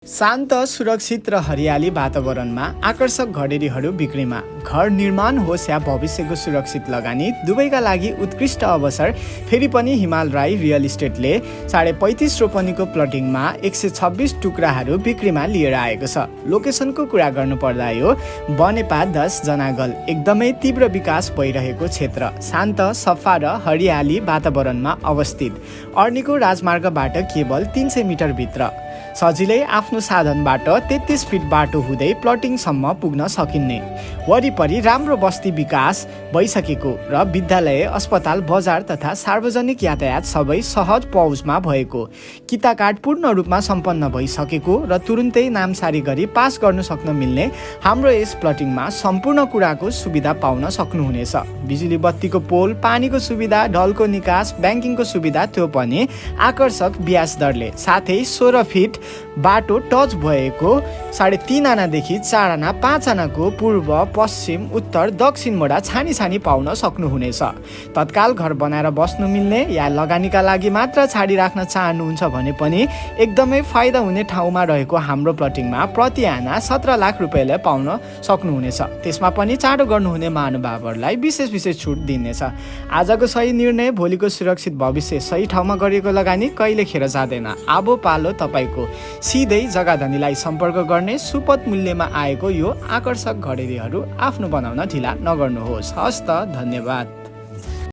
शान्त, सुरक्षित र हरियाली वातावरणमा आकर्षक घडेरीहरू बिक्रीमा। घर निर्माण होस् या भविष्यको सुरक्षित लगानी, दुवैका लागि उत्कृष्ट अवसर। फेरि पनि हिमाल राई रियल इस्टेटले 35.5 रोपनीको प्लटिङमा 126 टुक्राहरू बिक्रीमा लिएर आएको छ। लोकेसनको कुरा गर्नुपर्दा यो बनेपा 10 जनागल एकदमै तीव्र विकास भइरहेको क्षेत्र, शान्त, सफा र हरियाली वातावरणमा अवस्थित। अर्नीको राजमार्गबाट केवल 300 मिटर भित्र सजिलै आफ्नो साधनबाट 33 फिट बाटो हुँदै प्लटिङसम्म पुग्न सकिने। वरिपरि राम्रो बस्ती विकास भइसकेको र विद्यालय, अस्पताल, बजार तथा सार्वजनिक यातायात सबै सहज पहुँचमा भएको। किताकाट पूर्ण रूपमा सम्पन्न भइसकेको र तुरुन्तै नामसारी गरी पास गर्न सक्न मिल्ने हाम्रो यस प्लटिङमा सम्पूर्ण कुराको सुविधा पाउन सक्नुहुनेछ। बिजुली बत्तीको पोल, पानीको सुविधा, ढलको निकास, ब्याङ्किङको सुविधा, त्यो पनि आकर्षक ब्याज दरले। साथै 16 फिट बाटो टच भएको 3.5 आनादेखि 4 आना, 5 आनाको पूर्व, पश्चिम, उत्तर, दक्षिण मोडा छानी पाउन सक्नुहुनेछ। तत्काल घर बनाएर बस्नु मिल्ने या लगानीका लागि मात्र छाडी राख्न चाहनुहुन्छ भने पनि एकदमै फाइदा हुने ठाउँमा रहेको हाम्रो प्लटिङमा प्रति आना 17 लाख रुपियाँले पाउन सक्नुहुनेछ। त्यसमा पनि चाँडो गर्नुहुने महानुभावहरूलाई विशेष छुट दिनेछ। आजको सही निर्णय, भोलिको सुरक्षित भविष्य। सही ठाउँमा गरिएको लगानी कहिले खेर जाँदैन। आबो पालो तपाईँको। सिधै जग्गाधनीलाई सम्पर्क गर्ने। सुपथ मूल्यमा आएको यो आकर्षक घडेरीहरू आफ्नो बनाउन ढिला नगर्नुहोस्। हस्त, धन्यवाद।